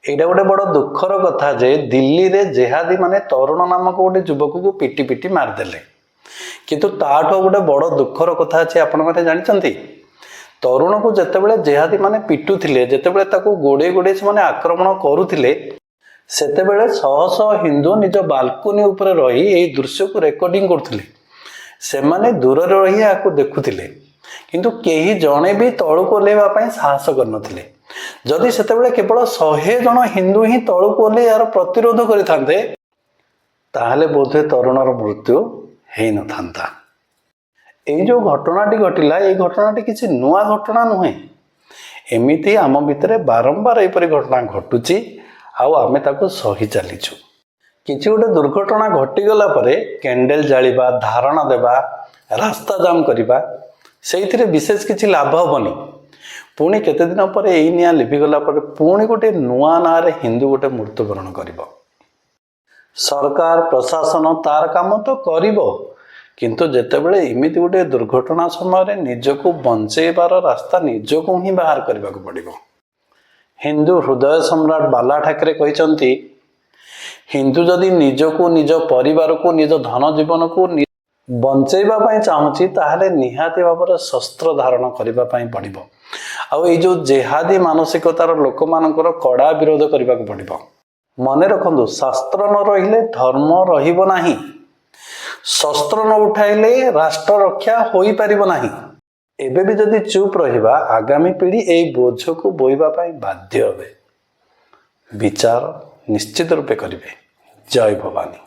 ଏଇଟା ଗୋଟେ ବଡ଼ ଦୁଃଖର କଥା ଯେ ଦିଲ୍ଲୀରେ ଜେହାଦୀ ମାନେ ତରୁଣ ନାମକ ଗୋଟେ ଯୁବକକୁ ପିଟି ପିଟି ମାରିଦେଲେ। କିନ୍ତୁ ତାଠୁ ଗୋଟେ ବଡ଼ ଦୁଃଖର କଥା ଅଛି, ଆପଣମାନେ ଜାଣିଛନ୍ତି? ତରୁଣକୁ ଯେତେବେଳେ ଜେହାଦୀ ମାନେ ପିଟୁଥିଲେ, ଯେତେବେଳେ ତାକୁ ଗୋଡ଼େଇ ଗୋଡ଼େଇ ସେମାନେ ଆକ୍ରମଣ କରୁଥିଲେ, ସେତେବେଳେ ଶହ ଶହ ହିନ୍ଦୁ ନିଜ ବାଲକୁନି ଉପରେ ରହି ଏଇ ଦୃଶ୍ୟକୁ ରେକର୍ଡିଂ କରୁଥିଲେ। ସେମାନେ ଦୂରରେ ରହି ଏହାକୁ ଦେଖୁଥିଲେ, କିନ୍ତୁ କେହି ଜଣେ ବି ତଳକୁ ଓହ୍ଲେଇବା ପାଇଁ ସାହସ କରିନଥିଲେ। ଯଦି ସେତେବେଳେ କେବଳ 100 ଜଣ ହିନ୍ଦୁ ହିଁ ତଳକୁ ଓହ୍ଲେଇ ଏହାର ପ୍ରତିରୋଧ କରିଥାନ୍ତେ, ତାହେଲେ ବୋଧହୁଏ ତରୁଣର ମୃତ୍ୟୁ ହେଇନଥାନ୍ତା। ଏଇ ଯେଉଁ ଘଟଣାଟି ଘଟିଲା, ଏଇ ଘଟଣାଟି କିଛି ନୂଆ ଘଟଣା ନୁହେଁ। ଏମିତି ଆମ ଭିତରେ ବାରମ୍ବାର ଏପରି ଘଟଣା ଘଟୁଛି ଆଉ ଆମେ ତାକୁ ସହି ଚାଲିଛୁ। କିଛି ଗୋଟେ ଦୁର୍ଘଟଣା ଘଟିଗଲା ପରେ କ୍ୟାଣ୍ଡେଲ ଜାଳିବା, ଧାରଣା ଦେବା, ରାସ୍ତା ଜାମ୍ କରିବା, ସେଇଥିରେ ବିଶେଷ କିଛି ଲାଭ ହେବନି। ପୁଣି କେତେ ଦିନ ପରେ ଏଇ ନିଆଁ ଲିଭିଗଲା ପରେ ପୁଣି ଗୋଟେ ନୂଆ ନାଁରେ ହିନ୍ଦୁ ଗୋଟେ ମୃତ୍ୟୁବରଣ କରିବ। ସରକାର, ପ୍ରଶାସନ ତାର କାମ ତ କରିବ, କିନ୍ତୁ ଯେତେବେଳେ ଏମିତି ଗୋଟେ ଦୁର୍ଘଟଣା ସମୟରେ ନିଜକୁ ବଞ୍ଚେଇବାର ରାସ୍ତା ନିଜକୁ ହିଁ ବାହାର କରିବାକୁ ପଡ଼ିବ। ହିନ୍ଦୁ ହୃଦୟ ସମ୍ରାଟ ବାଲା ଠାକରେ କହିଛନ୍ତି, ହିନ୍ଦୁ ଯଦି ନିଜକୁ, ନିଜ ପରିବାରକୁ, ନିଜ ଧନ ଜୀବନକୁ ବଞ୍ଚେଇବା ପାଇଁ ଚାହୁଁଛି, ତାହେଲେ ନିହାତି ଭାବରେ ଶସ୍ତ୍ର ଧାରଣ କରିବା ପାଇଁ ପଡ଼ିବ ଆଉ ଏଇ ଯେଉଁ ଜେହାଦୀ ମାନସିକତାର ଲୋକମାନଙ୍କର କଡ଼ା ବିରୋଧ କରିବାକୁ ପଡ଼ିବ। ମନେ ରଖନ୍ତୁ, ଶାସ୍ତ୍ର ନ ରହିଲେ ଧର୍ମ ରହିବ ନାହିଁ। ଶସ୍ତ୍ର ନ ଉଠାଇଲେ ରାଷ୍ଟ୍ର ରକ୍ଷା ହୋଇପାରିବ ନାହିଁ। ଏବେ ବି ଯଦି ଚୁପ୍ ରହିବା, ଆଗାମୀ ପିଢ଼ି ଏଇ ବୋଝକୁ ବୋହିବା ପାଇଁ ବାଧ୍ୟ ହେବେ। ବିଚାର ନିଶ୍ଚିତ ରୂପେ କରିବେ। ଜୟ ଭବାନୀ।